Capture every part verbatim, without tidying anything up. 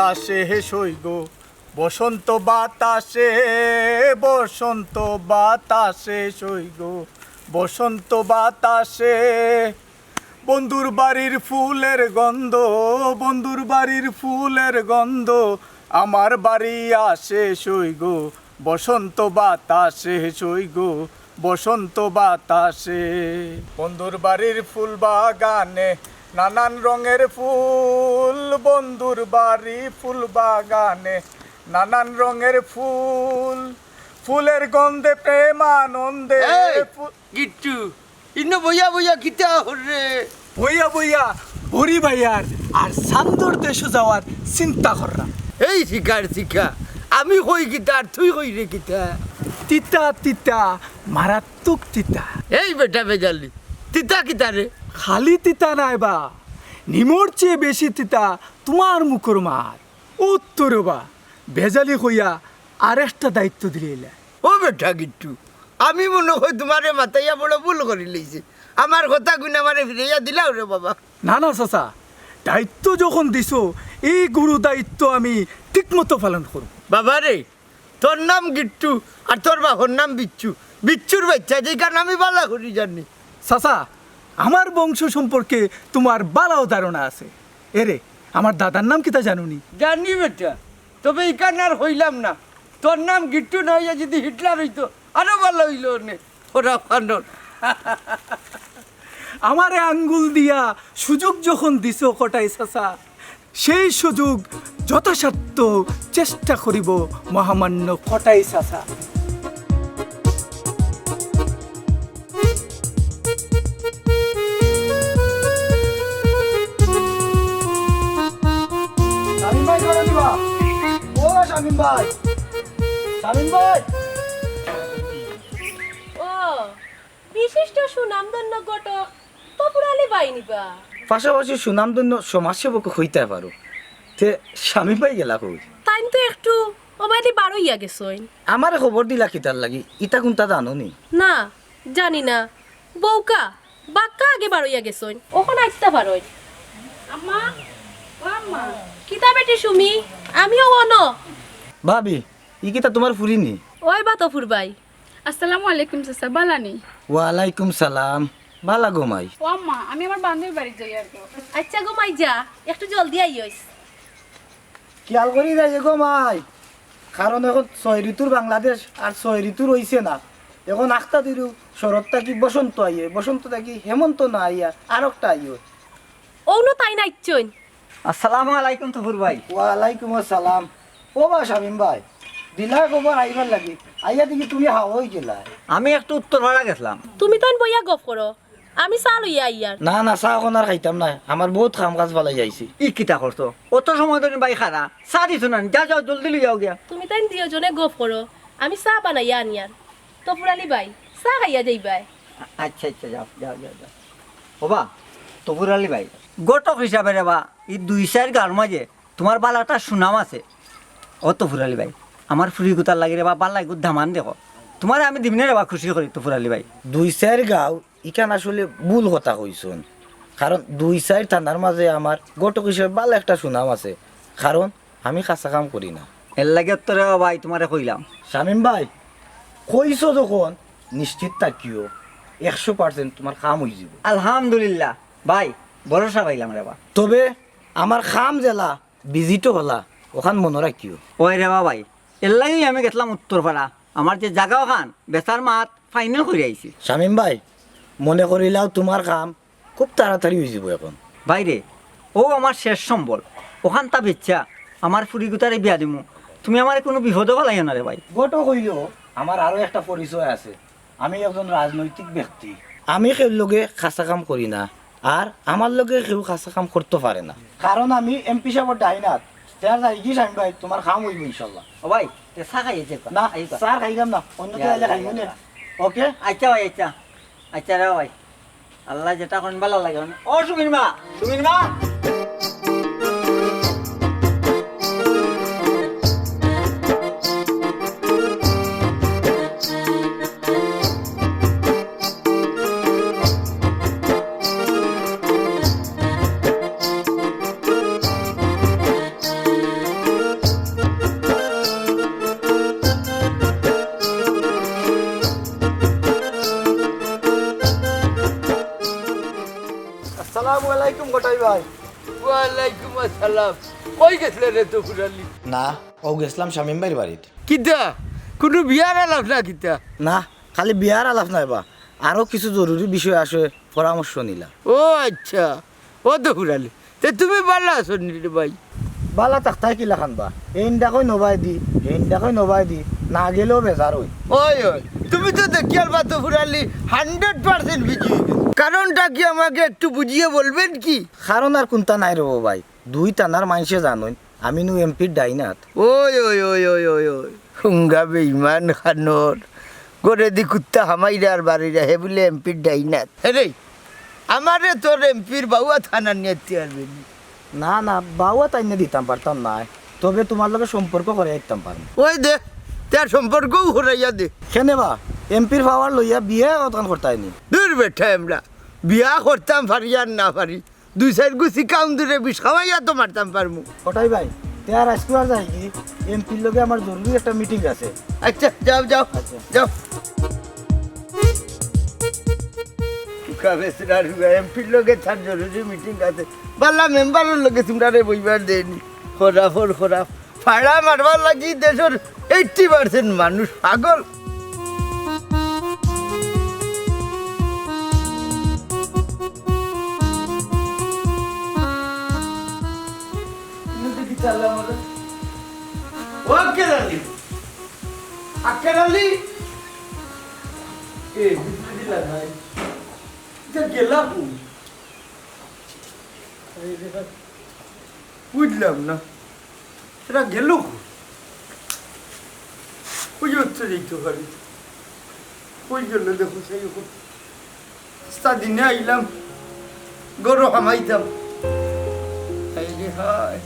আসে হে সই গো, বসন্ত বাতাসে, বসন্ত বাতাসে সই গো, বসন্ত বাতাসে। বন্ধুর বাড়ির ফুলের গন্ধ, বন্ধুর বাড়ির ফুলের গন্ধ, আমার বাড়ি আসে সই গো, বসন্ত বাতাসে সই গো, বসন্ত বাতাসে। বন্ধুর বাড়ির ফুল বাগানে নানান রঙের ফুল, বন্ধুর বাড়ি ফুল বাগানে নানান রঙের ফুল, ফুলের গন্ধে প্রেম আনন্দে এই, ফুল। গিট্টু, ইনো বইয়া বইয়া কিতা হররে? বইয়া বইয়া বড়ি ভাইয়ার আর চান্দর দেশো যাওয়ার চিন্তা কররাম। এই শিকার শিকা, আমি কই কিতা আর তুই কই রে কিতা? তিতা তিতা, মারাত্মক তিতা। এই বেটা বেজালি, তিতা কিতা রে? খালি তিতা নায় বা, নিমর চেয়ে বেশি তিতা তুমার মুখর মার। ও তোরে বা, বেজালি কইয়া আরেকটা দায়িত্ব দিলাইলা। ও বেটা গিট্টু, আমি মনো কয় তুমারে মাতাইয়া বড় ভুল করিলাইছি। আমার কথা গুন আমারে ফিরাইয়া দিলাও রে বাবা। না না চাচা, দায়িত্ব যখন দিছো, এই গুরু দায়িত্ব আমি ঠিকমতো পালন করমু। বাবা রে, তোর নাম গিট্টু আর তোর বাপর নাম বিচ্ছু। বিচ্ছুর বাইচ্চা, যেখান আমি বালা করি জানি। চাচা, আমার বংশ সম্পর্কে তুমার বালাও ধারণা আছে। এরে, আমার দাদার নাম কিতা জানো নি? জানি বেটা, তবে ইখান আর কইলাম না। তোর নাম গিট্টু না অইয়া যদি হিটলার অইতো, আরো বালা অইলো অনে। ওরা ফান্ডন। আমারে আঙ্গুল দিয়া সুযোগ যখন দিছো কটাই চাচা, সেই সুযোগ যথাসাধ্য চেষ্টা করিব মহামান্য কটাই চাচা। শামীম ভাই, ঘরে দিবা? ও শামীম ভাই, শামীম ভাই। ও, বিশিষ্ট সুনামধন্য ঘটক তফুর আলী ভাই নিবা? পাশাপাশি সুনামধন্য সমাজসেবক হইতে পারো। তে শামীম ভাই গেলা কই? তাইন তো একটু অবায়দি বারইয়া গেছইন। আমারে খবর দিলা কিতার লাগি? ইতা কুনতা জানো নি? না, জানি না। বউকা, বাক্কা আগে বারইয়া গেছইন। অখন আইতা পারইন। আম্মা, ও আম্মা। কিতা বেটি সুমি? আমিও অনো। ভাবি, ই কিতা তুমার ফুরি নি? ওই বা তফুর ভাই। আসসালামু আলাইকুম চাচা, বালা নি? ওয়ালাইকুম সালাম, বালা গো মাই। ও আম্মা, আমি আমার বান্ধবীর বাড়িত যাইয়ার গো। আইচ্ছা গো মাই, যা, একটু জলদি আইস। খিয়াল করি যাইও গো মাই, কারণ অখন ছয় ঋতুর বাংলাদেশ আর ছয় ঋতু রইছে না। অখন আখতা দিরু শরৎ থাকি বসন্ত আইয়ে, বসন্ত থাকি হেমন্ত না আইয়া আরোকটা আইয়ে। অনো তাইন আইচ্ছইন। আসসালামু আলাইকুম তফুর ভাই। ওয়ালাইকুম আসসালাম। ও বা শামীম ভাই, দিলা খবর আইবার লাগি, আইয়া দেখি তুমি হাওয়া অই গেলা। আমি একটু উত্তরপাড়া গেছলাম। তুমি তাইন বইয়া গফ করো, আমি চা লইয়া আইয়ার। না না, চা অখন আর খাইতাম না, আমার বউত কাম কাজ ফালাই আইছি। ই কিতা করছো? অত সময় ধরি ভাই খাড়া, চা দিছো না নি? যাও যাও, জলদি লইয়া আও গিয়া। তুমি তাইন দুইওজনে গফ করো, আমি চা বানাইয়া আনিয়ার। তফুর আলী ভাই, চা খাইয়া যাইবায়। আইচ্ছা আইচ্ছা, যাও যাও যাও যাও। ও বা তফুর আলী ভাই, ঘটক হিসাবে রে বা, ই দুই চাইর গাঁওর মাঝে তুমার বালা একটা সুনাম আছে। ও তফুর আলী ভাই, আমার ফুরিগুতার লাগি রে বা, বালা এগু দামান দেখো। তুমারে আমি দিমুনে রে বা, খুশি করি তফুর আলী ভাই। দুই চাইর গাঁও, ইখান আসলে ভুল কথা কইছইন। কারণ দুই চাইর থানার মাঝে আমার ঘটক হিসাবে বালা একটা সুনাম আছে। কারণ আমি কাঁচা কাম করি না। এরলাগি তো রে বা ভাই তুমারে কইলাম। শামীম ভাই, কইছো যখন নিশ্চিত থাকিও, একশো percent তুমার কাম অইযিবো। আলহামদুলিল্লাহ ভাই, ভরসা পাইলাম রে বা। তবে আমার কাম যেলা ভিজিটও হলা, অখান মনো রাখিও। ওই রে বা ভাই, এরলাগি আমি গেছলাম উত্তরপাড়া, আমার যে জাগা অখান বেচার মাত final করি আইছি। শামীম ভাই, মনে করিলাও তুমার কাম খুব তাড়াতাড়ি অইযিবো অখন। ভাই রে, অউ আমার শেষ সম্বল, অখানতা বেচিয়া আমার ফুরিগুতারে বিয়া দিমু, তুমি আমারে কুনু বিপদো ফালাইও না রে ভাই। ঘটক অইলেও আমার আরো একটা পরিচয় আছে, আমি একজন রাজনৈতিক ব্যক্তি। আমি কেউর লগে কাঁচা কাম করি না, আর আমার লগে কেউ কাঁচা কাম করতো পারে না। কারণ আমি এমপি সাবর ডাইন আত। তে যাইগি শামীম ভাই, তুমার কাম অইবো ইনশাআল্লাহ। ও ভাই, তে চা খাইয়া যাইবা। না, আইবা। চা খাইলাম না, অন্য কেউ আইলে খাইমু নে। ওকে? আইচ্ছা ভাই, আইচ্ছা। আইচ্ছা রে ভাই, আল্লায় যেটা করইন ভালা লাগে। ও সুমিন মা, সুমিন মা। কটাই ভাই। ওয়ালাইকুম আসসালাম। কই গেছলে রে তফুর আলী? না, অউ গেছলাম শামীম ভাইর বাড়িত। কিতা? কুনু বিয়ার আলাপ না কিতা? না, খালি বিয়ার আলাপ নায় বা, আরো কিছু জরুরি বিষয় আছে, পরামর্শ নিলা। ও আইচ্ছা, ও তফুর আলী, তে তুমি ভালা আছো নি রে ভাই? ভালা থাকতায় কিলাখান বা, এইন ডাকই নবায় দি, এইন ডাকই নবায় দি, না গেলেও বেজার অই। ওই, ওই, তুমি তো দেখিয়ার বা তফুর আলী hundred percent busy অই গেছো। কারণটা কি আমাকে একটু বুঝিয়ে বলবেন কি? কারণ আর কুনতা নাই রে বা ভাই, দুই থানার মাইনষে জানইন, আমি নু এমপির ডাইনাত। ওই, ওই, ওই, ওই, ওই, ওই। হুঙ্গা বেইমান খানোর। ঘরেদি কুত্তা হামাইরা আর বাড়িরা, হে বুলে এমপির ডাইনাত। হে রে, আমারে তোর এমপির বাউয়া থানা নিয়ে আনতে পারবে নি? না, না, বাউয়া তাইনে দিতাম পারতাম নায়। তবে তুমার লগে সম্পর্ক করাই দিতাম পারমু। ওই দে, তার সম্পর্কও করাইয়া দে। কেনে বা, এমপির পাওয়ার লইয়া বিয়া কতখান করতায় নি? দূর বেটা, আমরা বিয়া করতাম পারি আর না পারি, দুই চাইর গুছি কাউন্দুরে বিষ খাওয়াইয়া তো মারতাম পারমু। কটাই ভাই, তে আর আইজকু আর যাইগি, এমপির লগে আমার জরুরি একটা মিটিং আছে। আইচ্ছা, যাও, যাও, আইচ্ছা। যাও। তুকা বেচরা রুগা, এমপির লগে তার জরুরি মিটিং আছে। বালা মেম্বারর লগে তুমরারে বইবার দেয়নি। খরাফর খরাফ। ফাড়া মারবার লাগি দেশর eighty percent মানুষ পাগল। ও আক্কেল আলী, আক্কেল আলী, এ, বুঝলি না ভাই, এটা গেলা কই? বুঝলাম না। এরা গেল কই? কই হচ্ছে যাইতে পারি? কই গেল দেখো সেই এখন। আস্তা দিনে আইলাম, গরু হামাইতাম। হায় রে হায়।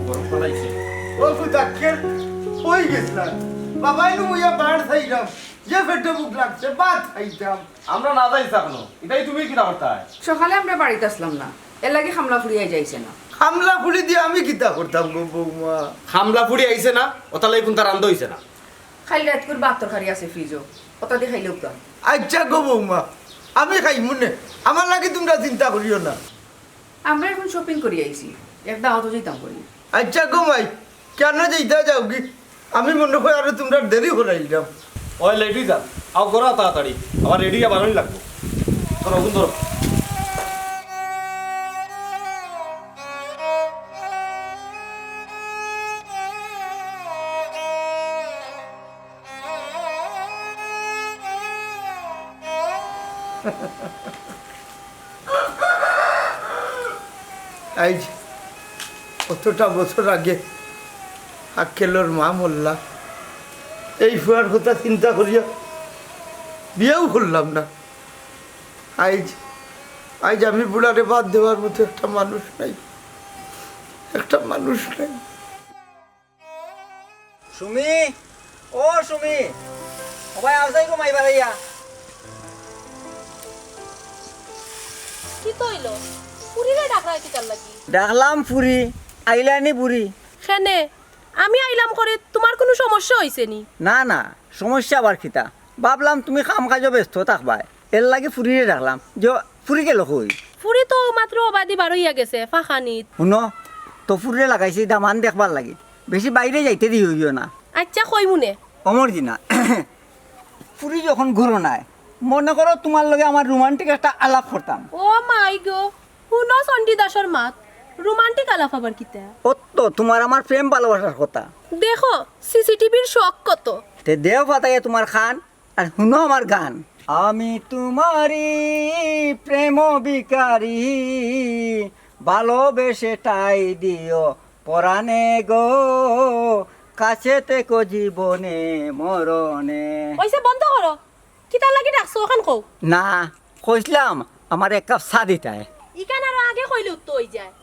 গরম পালাইছে। ও ফুতাক্কের, কই গেছলাম? বাবাই নু বইয়া বার চাইলাম। যে পেটো ভুক লাগছে, ভাত খাইতাম। আমরা না যাই চাকনো, ইটাই তুমি কিতা করতায়? সকালে আমরা বাড়িত আছলাম না, এরলাগি খামলা ফুড়ি আইজ আইছে না। খামলা ফুড়ি দিয়া আমি কিতা করতাম গো বৌমা? খামলা ফুড়ি আইছে না, অতার লাগি কুন্তা রান্দা অইছে না। খাইল রাইতকুর ভাত তরকারি আছে ফ্রিজো, অতাদি খাইলে উগতাম। আইচ্ছা গো বৌমা, আমি খাইমু নে, আমার লাগি তুমরা চিন্তা করিও না। আমরা এখন শপিং করি আইছি, এক দাওয়াতো যাইতাম করি। আইচ্ছা গো মাই, কেনে যাইতা যাওগি? আমি মনো করি আরো তুমরার দেরি করাইলাম। ওই লেট অই যার, আও করো তাড়াতাড়ি, আবার রেডি অইয়া বারনি লাগবো। ধরো, ওগুন ধরো। আইজ অতটা বছর আগে আক্কেলর মা মরলা, এই ফুয়ার কথা চিন্তা করিয়া বিয়াও করলাম না। আইজ, আইজ আমি বুড়ারে বাদ দেওয়ার মতো একটা মানুষ নাই, একটা মানুষ নাই। সুমি, ও সুমি, ও ভাই, আও যাই গো মাই বাড়াইয়া। কিতা অইলো? ফুরিরে ডাকরায় কিতার লাগি? ডাকলাম ফুরি, আইলানি বুড়ি। কেনে, আমি আইলাম করি, তুমার কুনু সমস্যা অইছে নি? না, না, সমস্যা আবার কিতা? ভাবলাম তুমি কাম কাজো ব্যস্ত থাকবায়, এরলাগি ফুরিরে ডাকলাম। যে ফুরি গেল কই? ফুরি তো মাত্র অবাদি বারইয়া গেছে, ফাঁকানিত। হুনো, তো ফুরিরে লাগাইছি দামান দেখবার লাগি, বেশি বাইরে যাইতে দিও না। আইচ্ছা, কইমুনে। অমর জি না, ফুরি যখন ঘরো নাই, মনো করো তুমার লগে আমার রোমান্টিক একটা আলাপ করতাম। ও মাই গো, হুনো চণ্ডী দাসর মাত, রোমান্টিক আলাপ আবার কিতা? অত তো তুমার আমার প্রেম ভালোবাসার কথা। দেখো, সিসিটিভির শখ কত। তে দেও ফাতাইয়া তুমার কান, আর হুনো আমার গান। আমি তুমারি প্রেম ভিখারি, ভালোবেসে ঠাই দিও পরাণে গো, কাছে থেকো জীবনে মরণে। অইছে, বন্ধ করো। কিতার লাগি ডাকছো, অখান কও। না, কইছলাম, আমারে এক কাপ চা দিতায়। ইখান আরো আগে কইলে উত্তর অই যায়।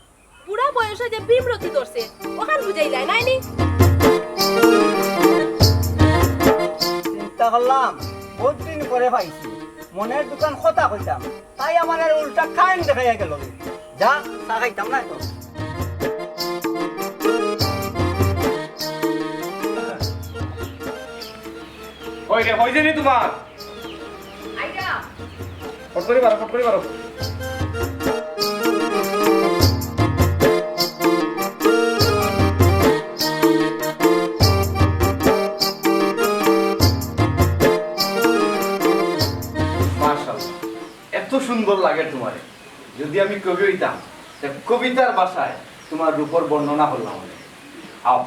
বুড়া বয়সে যে ভীমরতি ধরছে, অখান বুঝাইলায় নায় নি? চিন্তা করলাম, বউত দিন পরে পাইছি, মনের দুখান কথা কইতাম, তাই আমারে উল্টা কান দেখাইয়া গেল। যা, চা খাইতাম না তো। ওই রে, অইছে নি তুমার? আইরা। ফট করি বারো, ফট করি বারো। তোমারে যদি আমি কবি হইতাম, তে কবিতার ভাষায় তোমার রূপর বর্ণনা করলাম অনে। আও।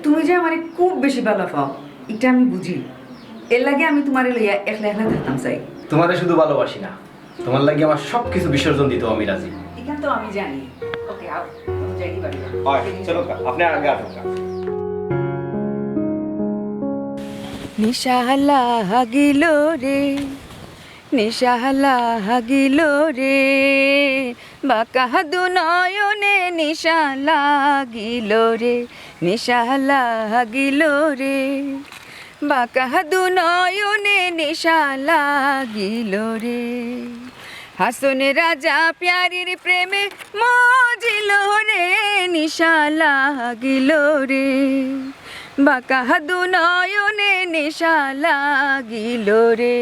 তুমি যে আমারে খুব বেশি ভালা পাও, ইটা আমি বুঝি। এর লাগি আমি তোমারে লইয়া একলা একলা থাকতাম চাই। তোমারে শুধু ভালোবাসি না, তোমার লাগি আমার সব কিছু বিসর্জন দিতেও আমি রাজি। ইখান তো আমি জানি। ওকে, আও, তুমি যাই বাড়ি। হয়, চলো, আপনি আগে আসুন। নিশা লাগিল রে, নিশা লাগিল রে, বাঁকা দু নয়নে নিশা লাগিল রে, নিশা লাগিল রে, বাঁকা দু নয়নে নিশা লাগিল রে। হাসন রাজা প্যারির প্রেমে মজিল রে, নিশা লাগিল রে, বাঁকা দু নয়নে নিশা লাগিল রে।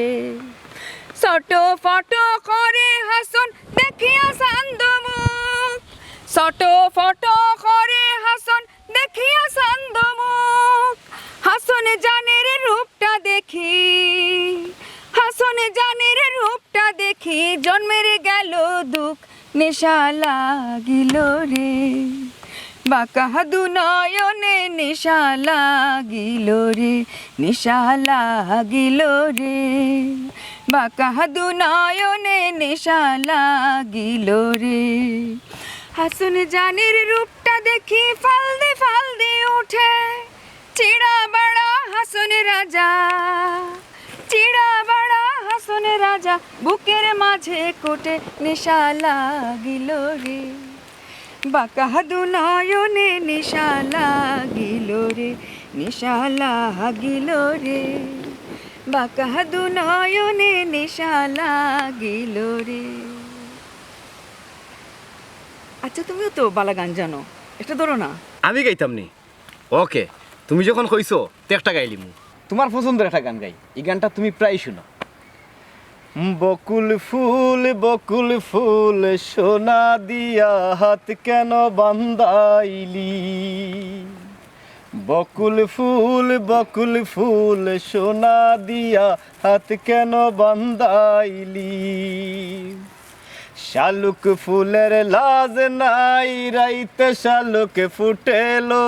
ছটফট করে হাসন দেখিয়া চান্দ মুখ, ছটফট করে হাসন দেখিয়া চান্দ মুখ। হাসন জানের রূপটা দেখি, হাসন জানের রূপটা দেখি, জন্মের গেল দুঃখ, নিশা লাগিল রে। বাঁকা দু নয়নে নিশা লাগিল রে, নিশা লাগিল রে, বাঁকা দু নয়নে নিশা লাগিল রে। হাসন জানের রূপটা দেখি ফালদি ফালদি উঠে, চিড়া বাড়া হাসন রাজা, চিড়া বাড়া হাসন রাজা, বুকের মাঝে কোটে, নিশা লাগিল রে। বাঁকা দু নয়নে নিশা লাগিল রে, নিশা লাগিল রে, বাঁকা দু নয়নে নিশা লাগিল রে। আচ্ছা, তুমিও তো বালা গান জানো, একটা ধরো না। আমি গাইতাম নি? ওকে, তুমি যখন কইছো, তে একটা গাইলিমু। তোমার পছন্দের একটা গান গাই, এই গানটা তুমি প্রায় শুনো। বকুল ফুল, বকুল ফুল, সোনা দিয়া হাত কেন বান্ধাইলি? বকুল ফুল, বকুল ফুল, সোনা দিয়া হাত কেন বান্ধাইলি? শালুক ফুলের লাজ নাই, রাইতে শালুক ফুটেলো,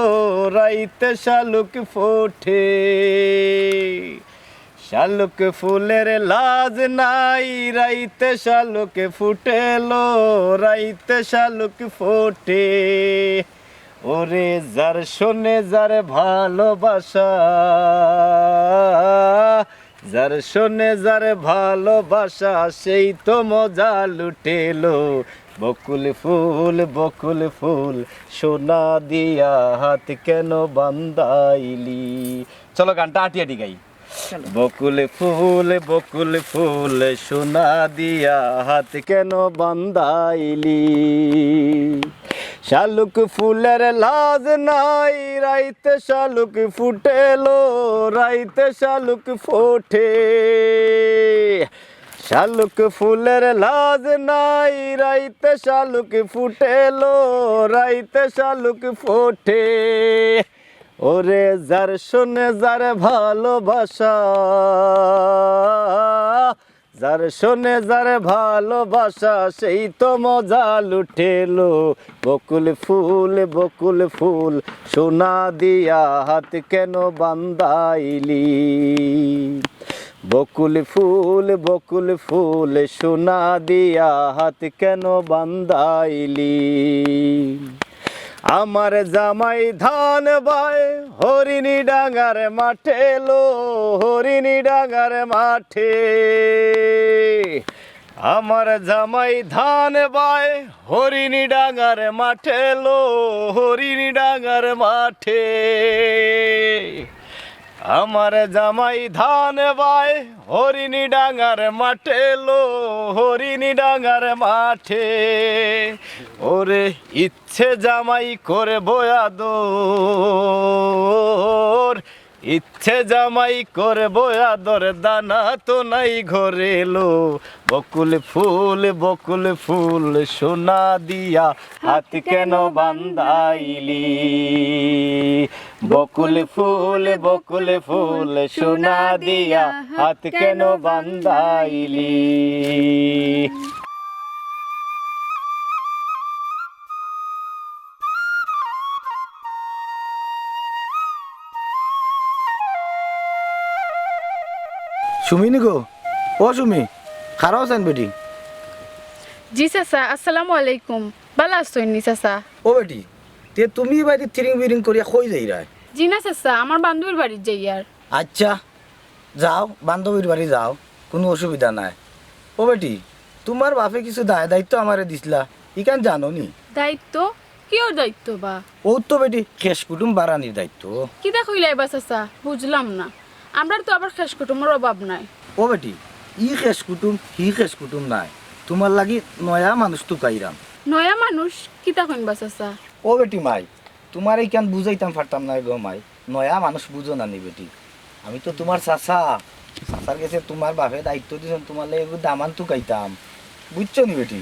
রাইতে শালুক ফোটে। শালুক ফুলের লাজ নাই, রাইতে শালুক ফুটেলো, রাইতে শালুক ফোটে। ওরে যার শোনে যার ভালোবাসা, যার শোনে যার ভালোবাসা, সেই তো মজা লুটেলো। বকুল ফুল, বকুল ফুল, সোনা দিয়া হাত কেন বান্ধাইলি? চলো গানটা আটি আটি গাই। বকুল ফুল, বকুল ফুল, সোনা দিয়া হাত কেন বান্ধাইলি? শালুক ফুলের লাজ নাই, রাইতে শালুক ফুটেলো, রাইতে শালুক ফোটে। শালুক ফুলের লাজ নাই, রাইতে শালুক ফুটেলো, রাইতে শালুক ফোটে। ওরে যার শোনে যার ভালোবাসা, যার শোনে যার ভালোবাসা, সেই তো মজা লুটেলো। বকুল ফুল, বকুল ফুল, সোনা দিয়া হাত কেন বান্ধাইলি? বকুল ফুল, বকুল ফুল, সোনা দিয়া হাত কেন বান্ধাইলি? আমার জামাই ধান বায় হরিণী ডাঙার মাঠে লো, হরিণী ডাঙার মাঠে। আমার জামাই ধান বায় হরিণী ডাঙার মাঠে লো, হরিণী ডাঙার মাঠে। আমার জামাই ধান বায় হরিণী ডাঙার মাঠে লো, হরিণী ডাঙার মাঠে। ওরে ইচ্ছে জামাই করবো আদর, ইচ্ছে জামাই করবো আদর, দানা তো নাই ঘরে লো। বকুল ফুল, বকুল ফুল, সোনা দিয়া হাত কেন বান্ধাইলি? বকুল ফুল, বকুল ফুল, সোনা দিয়া হাত কেন বান্ধাইলি? সুমি নি গো? ও সুমি, খাড়াও চাইন বেটি। জি চাচা, আসসালামু আলাইকুম। ভালা আছইন নি চাচা? ও বেটি, তে তুমি বাড়িত তিরিং বিরিং করিয়া কই যাইরায়? জি না চাচা, আমার বান্ধবীর বাড়িত যাইয়ার। আচ্ছা, যাও, বান্ধবীর বাড়ি যাও, কুনু অসুবিধা নাই। ও বেটি, তুমার বাপে কিছু দায় দায়িত্ব আমারে দিছলা, ইখান জানো নি? দায়িত্ব? কিওর দায়িত্ব বা? অউ তো বেটি, খেশ কুটুম বাড়ানির দায়িত্ব। কিতা কইলায় বা চাচা? বুঝলাম না। আমরার তো আবার খেশ কুটুমর অভাব নাই। ও বেটি, ই খেশ কুটুম, হি খেশ কুটুম নায়, তুমার লাগি নয়া মানুষ তুকাইরাম। নয়া মানুষ? কিতা কইন বা চাচা? ও বেটি মাই, তুমারে ইখান বুঝাইতাম পারতাম নায় গো মাই, নয়া মানুষ বুঝো না নি বেটি। আমি তো তুমার চাচা, চাচার গেছে তুমার বাপে দায়িত্ব দিছইন, তুমার লাগি এগু দামান তুকাইতাম, বুঝছো নি বেটি?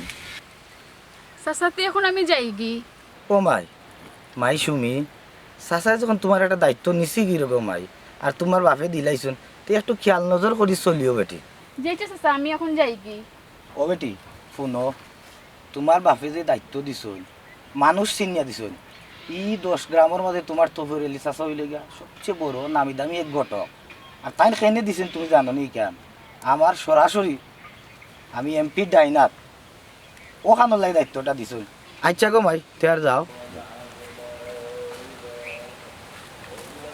চাচা, তে এখন আমি যাইগি। ও মাই, মাই সুমি, চাচায় যখন তুমার একটা দায়িত্ব নিছি গি রে গো মাই, আর তুমার বাপে দিলাইছইন, তে একটু খিয়াল নজর করি চলিও বেটি। জি আচ্ছা চাচা, আমি এখন যাইগি। ও বেটি, হুনো, তুমার বাপে যে দায়িত্ব দিছইন, মানুষ চিনিয়া দিছইন, ই দশ গ্রামর মাঝে তুমার তফর আলী চাচা অইলা গিয়া সবচেয়ে বড় নামি দামি এক ঘটক। আর তাইন কেনে দিছইন তুমি জানো নি ইখান? আমার সরাসরি, আমি এমপি ডাইনাত অখানর লাগি দায়িত্বটা দিছইন। আচ্ছা গো মাই, তে আর যাও।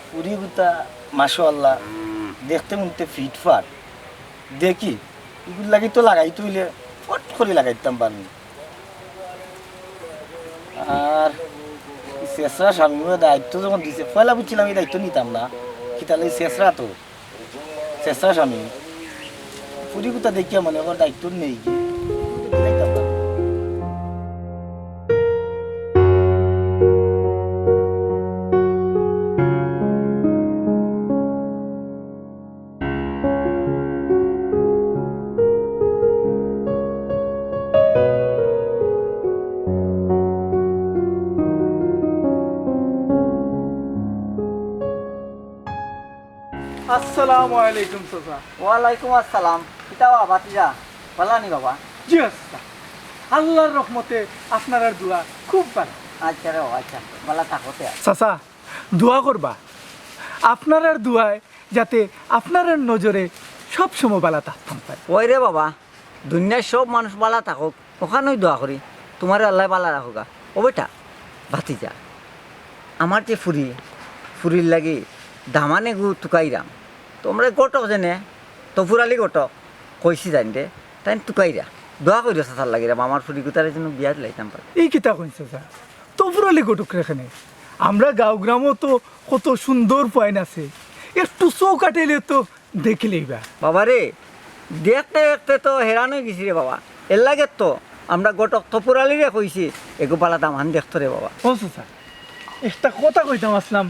ফুরি গুতা মাশাআল্লাহ, দেখতে হুনতে ফিটফাট। দেখি, ইগুর লাগি তো লাগাইতে অইলে ফট করি লাগাইতাম পারমু। আর ই শেষরা স্বামী দায়িত্ব যখন দিছে, পয়লা বুঝছিলাম ই দায়িত্ব নিতাম না, কিতার লাগি শেষরা তো। চেষ্টা স্বামী, ফুরি গুতা দেখিয়া মনে কর দায়িত্ব নেই কি? আসসালামু আলাইকুম চাচা। ওয়ালাইকুম আসসালাম। কিতা বা ভাতিজা, ভালা নি বাবা? জি আচ্ছা, আল্লার রহমতে আপনারার দোয়া খুব ভালা। আচ্ছা রে বাবা, আচ্ছা, ভালা থাকো তে। চাচা, দোয়া করবা আপনারার দোয়ায় যাতে আপনারার নজরে সব সময় ভালা থাকতাম পারি। ওই রে বাবা, দুনিয়ার সব মানুষ ভালা থাকউক, অখানউ দোয়া করি, তুমারে আল্লায় ভালা রাখউক্কা। ও বেটা, ভাতিজা, আমার যে ফুরি, ফুরির লাগি দামান এগু তুকাইরাম, তুমরার ঘটক যেনে, তফুর আলী ঘটক, কইছি যাইন রে, তাইন তুকাইরা। দোয়া করিও চাচার লাগি রে, আমার ফুরি গুতারে যেন বিয়া দিলাইতাম পারি। ই কিতা কইন চাচা? তফুর আলী ঘটকরে কেনে? আমরার গাঁও গ্রামো তো কত সুন্দর পুয়াইন আছে, একটু চউখ আটাইলে তো দেখিলাইবা। বাবা রে, দেখতে দেখতে তো হেরান অইগেছি রে বাবা। এরলাগি তো আমরা ঘটক তফুর আলীরে কইছি, এগু ভালা দামান দেখতো রে বাবা। ও চাচা, একটা কথা কইতাম আছলাম,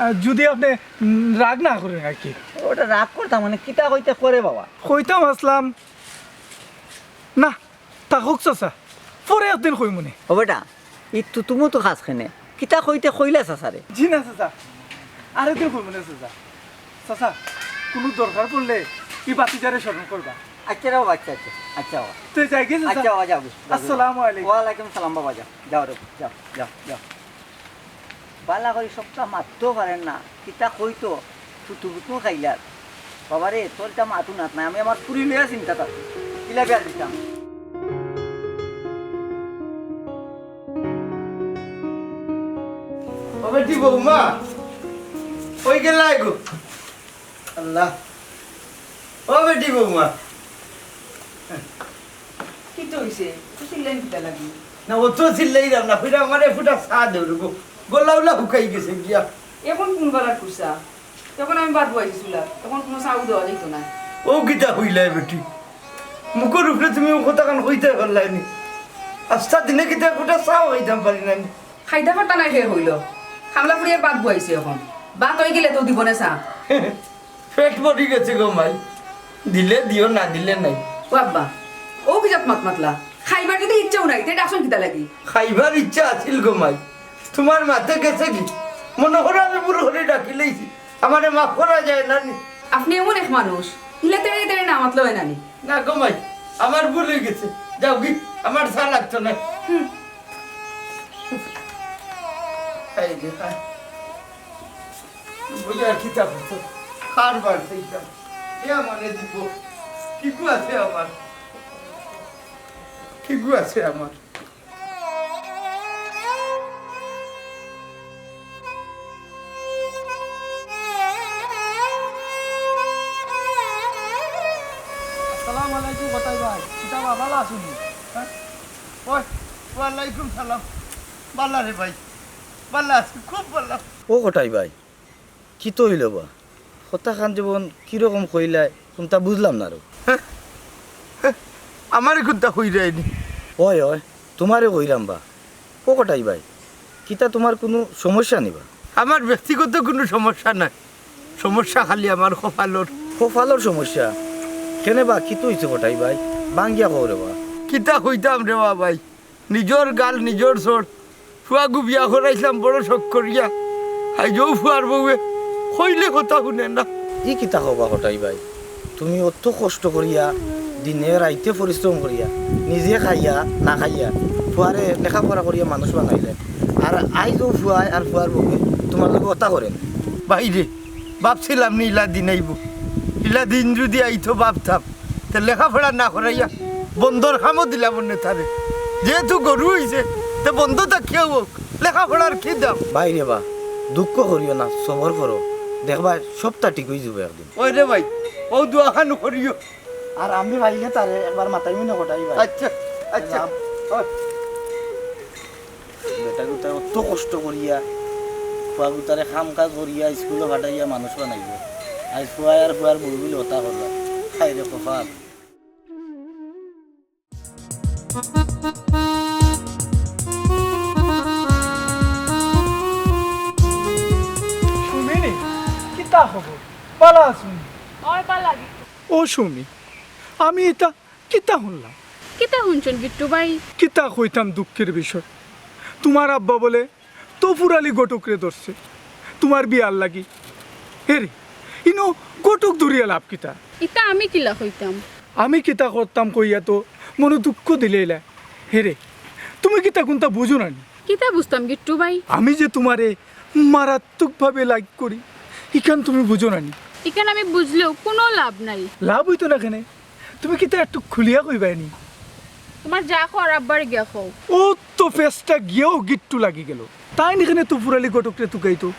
আহ, যুদি আপনে, উম, রাগ না করইন আর কি। ওটা রাগ করতাম মানে কিতা কইতে করে বাবা? কইতাম আছলাম, না, থাকউক চাচা, পরে একদিন কইমুনে। ও বেটা, ই তুতুমুতু খাস কেনে? কিতা কইতে কইলা চাচারে? জি না চাচা, আরেকদিন কইমুনে চাচা। চাচা, কুনু দরকার পড়লে ই ভাতিজারে স্মরণ করবা। আচ্ছা রে বাবা, আচ্ছা, আচ্ছা, আচ্ছা বাবা। তে যাইগি চাচা? আচ্ছা বাবা, যাও, যাও। আসসালামু আলাইকুম। ওয়ালাইকুম সালাম বাবা, যাও, যাও রে, যাও, যাও, যাও। ভালা করি সবটা মাততো পারের না, কিতা কইতো, থুতু বুতু খাইলার। বাবা রে, তোর ইতা মাতু নাত নাই, আমি আমার ফুরি লইয়া চিন্তাত আছি। কিলা বিয়া দিতাম? ও বেটি বৌমা, কই গেলায় গো? আল্লাহ, ও বেটি বৌমা। কিতা অইছে? তুই চিল্লাইন কিতার লাগি? না, অত চিল্লাইরাম না, কইরা আমারে ফুটা চা দেও রে গো। গলা উলা হুকাই গেছে গিয়া। এখন কুন বেলার কুন চা? তখন আমি ভাত বওয়াইছি চুলাত, তখন কুনু চাও দেওয়া যাইতো না। ও কিতা কইলায় বেটি? মুখর উপরে তুমি অউ কথাখান কইতায় পারলায় নি? আস্তা দিনে কিতা ফুটা চাও খাইতাম পারি না নি? খাইতা পারতা নায় কে কইলো? কামলা ফুরিয়ে ভাত বওয়াইছে, এখন ভাত অইগেলে তো দিবনে চা। পেট ভরি গেছে গো মাই, দিলে দিও, না দিলে নাই। ও আব্বা, অউ কি জাত মাত মাতলা? খাইবার যুদি ইচ্ছাউ নাই, তে ডাকছইন কিতার লাগি? খাইবার ইচ্ছা আছিল গো মাই, তুমার মাতে গেছে গি? মনো করো আমি ভুল করি ডাকিলাইছি, আমারে মাফ করা যায় না নি? আপনে এমন এক মানুষ, ইলা তেড়ে তেড়ে না মাতলে অয় না নি? না গো মাই, আমার ভুল অইগেছে, যাও গি, আমার চা লাগতো নায়। হুম। এই যে, হ্যাঁ। বুলে আর কিতা করতো? কার বাড়িত যাইতাম? কে আমারে দিব? কিগু আছে আমার? কিগু আছে আমার? আসসালামু আলাইকুম কটাই ভাই, কিতা বা ভালা আছইন নি? হ্যাঁ? ওই, ওয়ালাইকুম সালাম। ভালা রে ভাই, ভালা আছি, খুব ভালা। ও কটাই ভাই, কিতা অইলো বা? কথাখান যেমন কিরকম কইলায়, কুনতা বুঝলাম না রে। হ্যাঁ? হ্যাঁ? আমারে কুনতা কইরায় নি? অয়, অয়, তুমারে কইরাম বা। ও কটাই ভাই, কিতা তুমার কুনু সমস্যা নি বা? আমার ব্যক্তিগত কুনু সমস্যা নাই, সমস্যা খালি আমার কপালর। কপালর সমস্যা? কেনে বা, কিতা অইছে কটাই ভাই? ভাঙ্গিয়া কও রে বা। কিতা কইতাম রে বা ভাই, নিজর গাল নিজর চড়। ফুয়াগু বিয়া করাইছলাম বড় শখ করিয়া। আইজ অউ ফুয়ার বউয়ে কইলে কথা হুনে না। ই কিতা কও বা কটাই ভাই? তুমি অত কষ্ট করিয়া, দিনে রাইতে পরিশ্রম করিয়া, নিজে খাইয়া না খাইয়া, ফুয়ারে লেখাপড়া করিয়া মানুষ বানাইলে, আর আইজ অউ ফুয়ায় আর ফুয়ার বউয়ে তুমার লগে অতা করেন। ভাইরে, ভাবছিলাম নি ইলা দিন আইবো, ইলা দিন যুদি আইতো ভাবতাম, তে লেখাপড়া না করাইয়া বন্দর কামো দিলাম অনে তারে। যেহেতু গরু অইছে, তে বন্দো থাকিয়াউ অউক, লেখাপড়ার কি দাম? ভাইরে বা, দুঃখ করিও না, সবর করো, দেখবায় সবতা ঠিক অইযিবো একদিন। ওই রে ভাই, অউ দোয়াখান করিও। আর আমি পাইলে তারে একবার মাতাইমু নে কটাই ভাই। আচ্ছা, আচ্ছা। রাম। ওই। বেটাগুতায় অত কষ্ট করিয়া, ফুয়াগুতারে কাম কাজ করিয়া, স্কুলো পাঠাইয়া মানুষ বানাইবো। আইজ ফুয়ায় আর ফুয়ার বউয়ে মিলে অতা করলা। হায় রে কপাল। সুমি, কিতা খবর? ভালা আছো নি? অয়, ভালা। ও সুমি, আমি ইতা কিতা হুনলাম? কিতা হুনছইন গিট্টু ভাই? কিতা কইতাম দুঃখের বিষয়, তুমার আব্বা বলে তফুর আলী ঘটকরে ধরছে তুমার বিয়ার লাগি। হে রে, ইনো ঘটক ধরিয়া লাভ কিতা? ইতা আমি কিলা কইতাম? আমি কিতা করতাম কইয়া তো মনো দুঃখ দিলাইলা। হে রে, তুমি কিতা কুনতা বুঝো না নি? কিতা বুঝতাম গিট্টু ভাই? আমি যে তুমারে মারাত্মকভাবে like করি, ইখান তুমি বুঝো না নি? ইখান আমি বুঝলেও কুনু লাভ নাই। লাভ অইতো না কেনে? তুমি কিতা একটু খুলিয়া কইবায় নি? তুমার যা কওয়ার আব্বারে গিয়া কও। ও তো ফেসটা গিয়াও গিট্টু লাগি গেল। তাইন ইখানে তফুর আলী ঘটকরে তুকাইতো।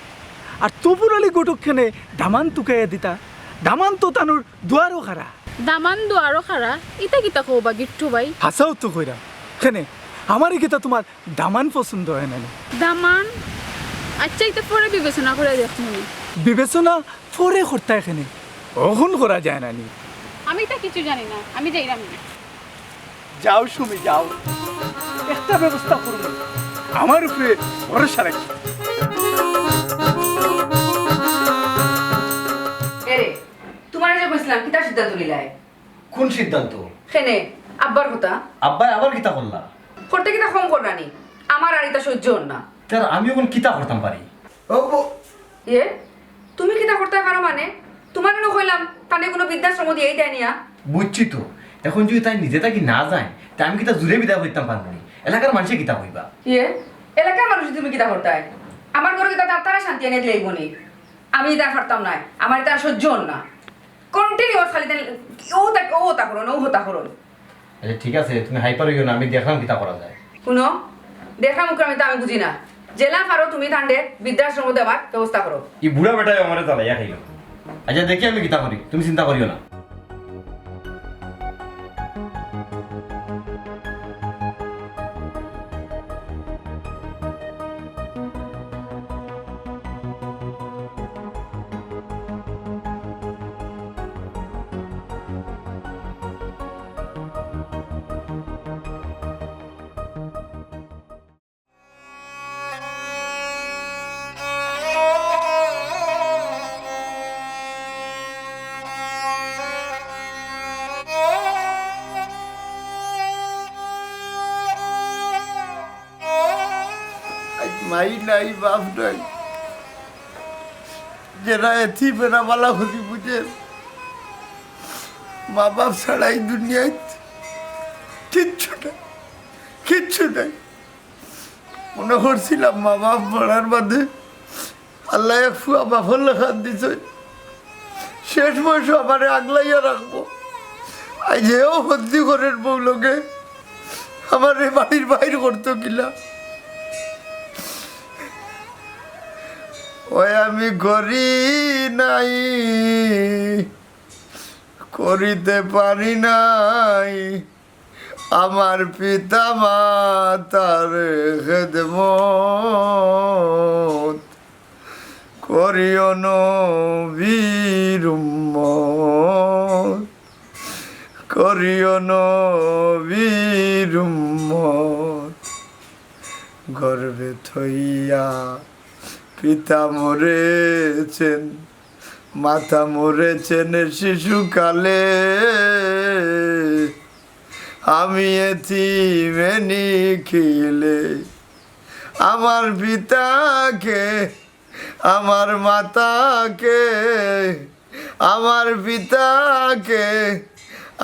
আর তফুর আলী ঘটক কেনে দামান তুকাইয়া দিতা। দামান তো তানুর দুয়ারো খাড়া। দামান দুয়ারো খাড়া? ইতা কিতা কও বা গিট্টু ভাই? হাছাউ তো কইরাম। কেনে, আমারে কিতা তুমার দামান পছন্দ অয় না নি? দামান? আচ্ছা, ইতা পরে বিবেচনা করিয়া দেখমু নে। বিবেচনা পরে করতায় কেনে, অখন করা যায় না নি? আমি ইতা কিচ্ছু জানি না, আমি যাইরাম নে। যাও সুমি, যাও, একটা ব্যবস্থা করমু, আমার উপরে ভরসা রাখি। এরে, তুমারে যে কইছলাম, কিতা সিদ্ধান্ত নিলায়? কুন সিদ্ধান্ত? কেনে, আব্বার কথা। আব্বায় আবার কিতা করলা? করতে কিতা কম কররা নি? আমার আর ইতা সহ্য অর না। তে আমি অখন কিতা করতাম পারি? ও বো- ইয়ে, তুমি কিতা করতায় পারো মানে? তুমারে নু কইলাম, তানে কুনু বৃদ্ধাশ্রমো দিয়াই দেয় নিয়া। বুঝছি তো, অখন যুদি তাই নিজে থাকি না যায়, তে আমি কিতা জুরে বিদায় করিতাম পারমু নি? এলাকার মানষে কিতা কইবা? ইয়ে, এলাকার মানষে তুমি কিতা করতায়? আমার ঘরো কিতা তার, তারা শান্তি আনিয়া দিলাইবো নি? আমি ইতা পারতাম নায়, আমার ইতা আর সহ্য অর না। Continuous খালি তাই অউ তা-, অউ অতা করইন, অউ অতা করইন। আচ্ছা, ঠিক আছে, তুমি hyper অইও না, আমি দেখরাম কিতা করা যায়। হুনো, দেখরাম উকরাম ইতা আমি বুঝি না। যেলা পারো তুমি তানরে বৃদ্ধাশ্রমো দেবার ব্যবস্থা করো। ই বুড়া বেটায় আমারে জ্বালাইয়া খাইলো। আচ্ছা, দেখি আমি কিতা করি, তুমি চিন্তা করিও না। আইজ মাই নাই, বাপ নাই, যেরা এতিম এরা ভালা করি বুঝের, মা বাপ ছাড়া ই দুনিয়াত কিচ্ছু নাই, কিচ্ছু নাই। মনো করছিলাম মা বাপ মরার বাদে আল্লায় এক ফুয়া বাপর লাখান দিছইন, শেষ বয়সো আমারে আগলাইয়া রাখবো। আইজ হেও বন্দি ঘরর বউ লগে আমারে বাড়ির বাইর করতো কিলা। ওই আমি করি নাই, করিতে পারি নাই আমার পিতা মাতার খেদমত। করিও নবীর উম্মত, করিও নবীর উম্মত। গর্ভে থইয়া পিতা মরেছেন, মাতা মরেছেন শিশুকালে। আমি এতিমে নিখিলে আমার পিতাকে, আমার মাতাকে, আমার পিতাকে,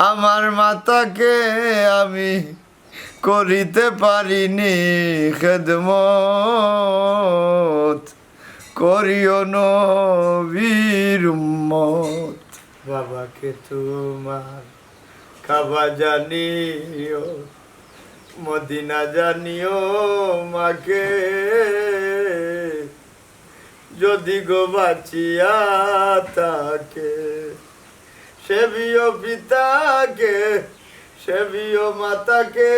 আমার মাতাকে আমি করিতে পারিনি খেদমত। করিও নবীর উম্মত। বাবাকে তোমার কাবা জানিও, মদিনা জানিও মাকে, যদি গো বাঁচিয়া থাকে। সেবিও পিতাকে, সেবিও মাতাকে,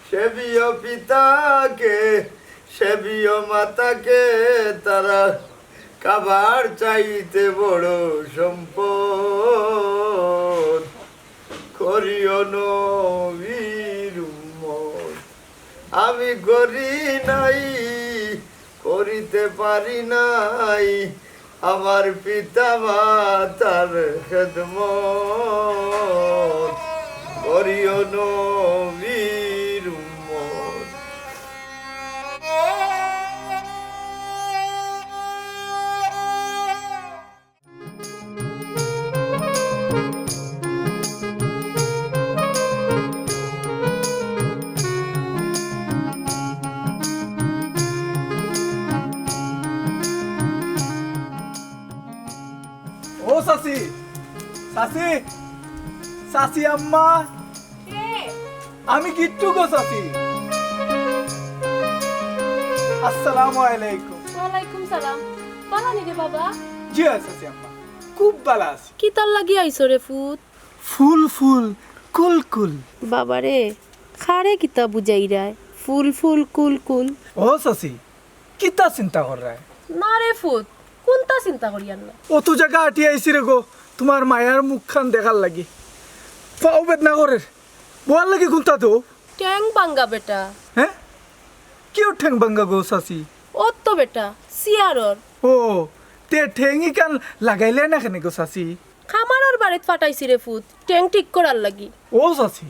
সেবিও পিতাকে, সেবিও মাতাকে, তারা কাবার চাইতে বড় সম্পদ। করিও নবীর উম্মত। আমি করি নাই, করিতে পারি নাই আমার পিতা মাতার খেদমত। করিও নবীর উম্মত। ও চাচি, চাচি, চাচি আম্মা। কে? আমি গিট্টু গো চাচি। আসসালামু আলাইকুম। ওয়ালাইকুম সালাম। ভালা নি রে বাবা? জি অয় চাচি আম্মা, খুব ভালা আছি। কিতার লাগি আইছো রে ফুত? ফুল ফুল, কুল কুল। বাবারে, কারে কিতা বুঝাইরায়? ফুল ফুল, কুল কুল। ও চাচি, কিতা চিন্তা কররায়? না রে ফুত, কুনতা চিন্তা করিয়ার না। অত জাগা আটিয়া আইছি রে গো, তুমার মায়ার মুখখান দেখার লাগি। পাও বেদনা করের, বওয়ার লাগি কুনতা দেও? ঠেং ভাঙ্গা বেটা। হে? কিওর ঠেং ভাঙ্গা গো চাচি? অত তো বেটা, চেয়ারর। ও, তে ঠেং ইখান লাগাইলায় না কেনে গো চাচি? কামারর বাড়িত ফাটাইছি রে ফুত, ঠেং ঠিক করার লাগি। ও চাচি,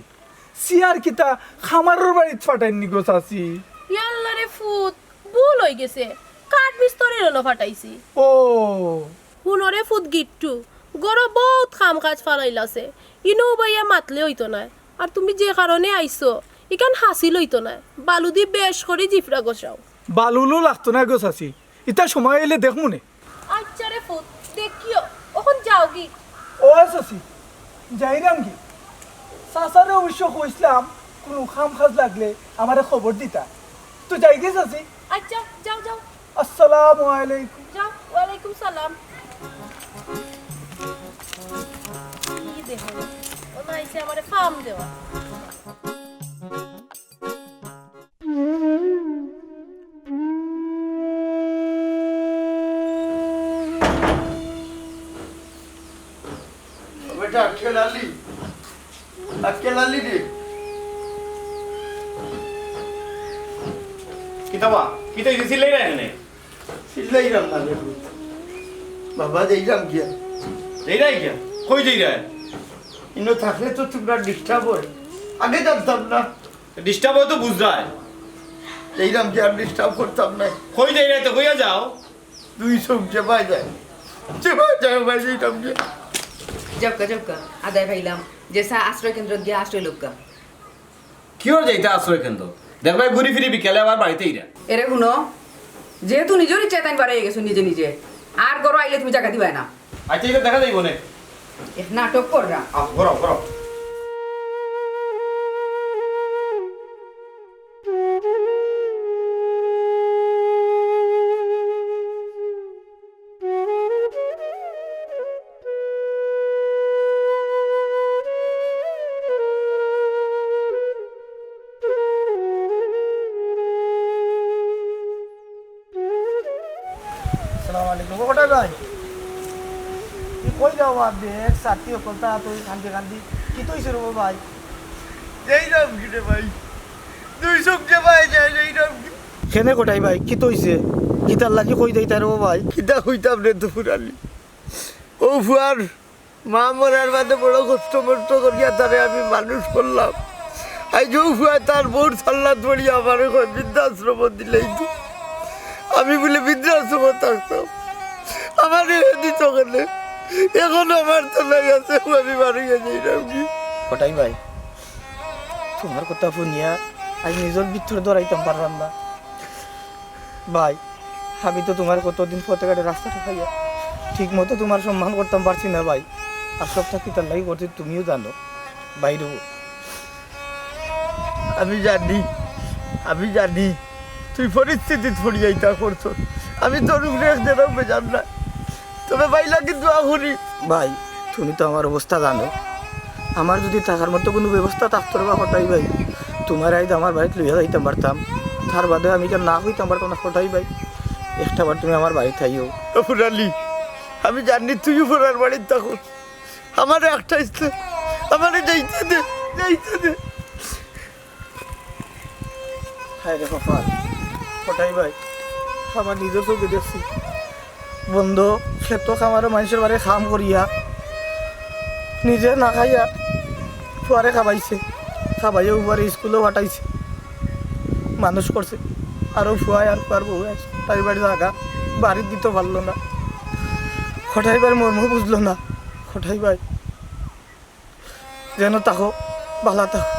চেয়ার কিতা কামারর বাড়িত ফাটাইর নি গো চাচি? ইয়াল্লা রে ফুত, ভুল অইগেছে, কাঠ মিস্ত্রির অনো ফাটাইছি। ও। হুনো রে ফুত গিট্টু, ঘরো বউত কাম কাজ ফালাইল আছে, ইনো উবাইয়া মাতলে অইতো নায়। আর তুমি যে কারণে আইছো, ইখান হাসিল অইতো নায়। বালু দি বেশ করি জিফরা ঘষাও। বালু উলু লাগতো নায় গো চাচি, ইতা সময় অইলে দেখমুনে। আইচ্ছা রে ফুত, দেখিও, অখন যাওগি। ও চাচি, যাইরামগি। চাচারে অবশ্য কইছলাম, কুনু কাম কাজ লাগলে আমারে খবর দিতা। তো যাইগি চাচি? আইচ্ছা, যাও, যাও। আসসালামু আলাইকুম। যাও, ওয়ালাইকুম সালাম। কি দেখো, অনো আইছে আমারে ফাম দেওয়া। ও বেটা, আক্কেল আলী। আক্কেল আলী রে। কিতা বা? কিতা অইছে? চিল্লাইরায় কেনে? চিল্লাইরাম না রে। বাবা, যাইরাম গিয়া। যাইরায় গিয়া? কই যাইরায়? ইনো থাকলে তো তুমরার disturb অয়। আগে জানতাম না। Disturb অয় তো বুঝরায়। যাইরাম গিয়া, আর disturb করতাম নায়। কই যাইরায় তো কইয়া যাও। দুই চউখ চেপাই যায়। চেপাই যায়, ভাই, যাইরাম গিয়া। যাউক্কা, যাউক্কা। আদায় পাইলাম। যে চা আশ্রয় কেন্দ্রত গিয়া আশ্রয় লউক্কা। কিওর যাইতা আশ্রয় কেন্দ্র? দেখবায় ঘুরি ফিরি বিকালে আবার বাড়িত আইরা। এরে হুনো, যেহেতু নিজর ইচ্ছায় তাইন বারইয়া গেছো নিজে নিজে, আর ঘরো আইলে তুমি জাগা দিবায় না। আচ্ছা, ইটা দেখা যাইবো নে। এক নাটক কররা। আহ, ঘুরাও, ঘুরাও। আসসালামু আলাইকুম। ও কটাই ভাই, তুই কই যাও বাদ দে? এক সাথী হকলতা তুই কান্দি কান্দি। কিতা অইছে রে ভাই? এই নাম কি রে ভাই? দুই চোখ যে ভাই যায়, এই নাম কি? কেনে কটাই ভাই, কিতা অইছে? কিতার লাগি কই দেই তার ও ভাই? কিতা কইতাম রে দুপুর আলী? ও ফুয়ার মা মরার বাদে বড় কষ্ট মষ্ট করিয়া তারে আমি মানুষ করলাম। আইজ ও ফুয়া তার বউর সাল্লাত পড়িয়া আমারে কয় বৃদ্ধাশ্রম দিলেই তো। আমি বলে বৃদ্ধাশ্রম থাকতাম, আমারে এ দিত কেনে? এখন আমার তো নাই আছে, আমি বাড়ি গেছি। কটাই ভাই, তোমার কথা শুনিয়া আজ নিজর ভিতরে ধরাইতাম পারলাম না। ভাই, আমি তো তোমার কতদিন পথে ঘাটে রাস্তাটা খাইয়া ঠিক মতো তোমার সম্মান করতাম পারছি না ভাই। আর সবটা কিতার লাগি করছি তুমিও জানো। বাইরে আমি জানি, আমি জানি তুই পরিস্থিতিত পড়িয়া ইতা করছস। আমি তোর উপরে এক জেরাও বেজার না, তবে ভাই লাগি দোয়া করি। ভাই, তুমি তো আমার অবস্থা জানো। আমার যদি থাকার মতো কোনো ব্যবস্থা থাকতো রে বা কটাই ভাই, তোমার আইজ আমার বাড়িত লইয়া যাইতাম পারতাম। তার বাদে আমি কেন না হইতাম পারতাম না কটাই ভাই। একটা বার তুমি আমার বাড়িত আইও। ও ফুরালি, আমি জানি তুইও ফুরার বাড়িত থাকো। আমারে একটা ইসলে, আমারে যাইতে দে, যাইতে দে। হায় রে কপাল, কটাই ভাই, আমার নিজর চোখে দেখছি। বন্ধ, খেত খামারো মানুষর বাড়ি কাম করিয়া, নিজে না খাইয়া, ফুয়ারে খাবাইছে, খাবাইয়া উপরে স্কুলো পাঠাইছে, মানুষ করছে। আরও ফুয়ায় আর ফুয়ার বউ আছে, তাই বাড়ি জাগা, বাড়িত দিতে পারলো না। কটাই ভাই মর্ম বুঝলো না, কটাই ভাই। যেন থাকো, ভালা থাকো।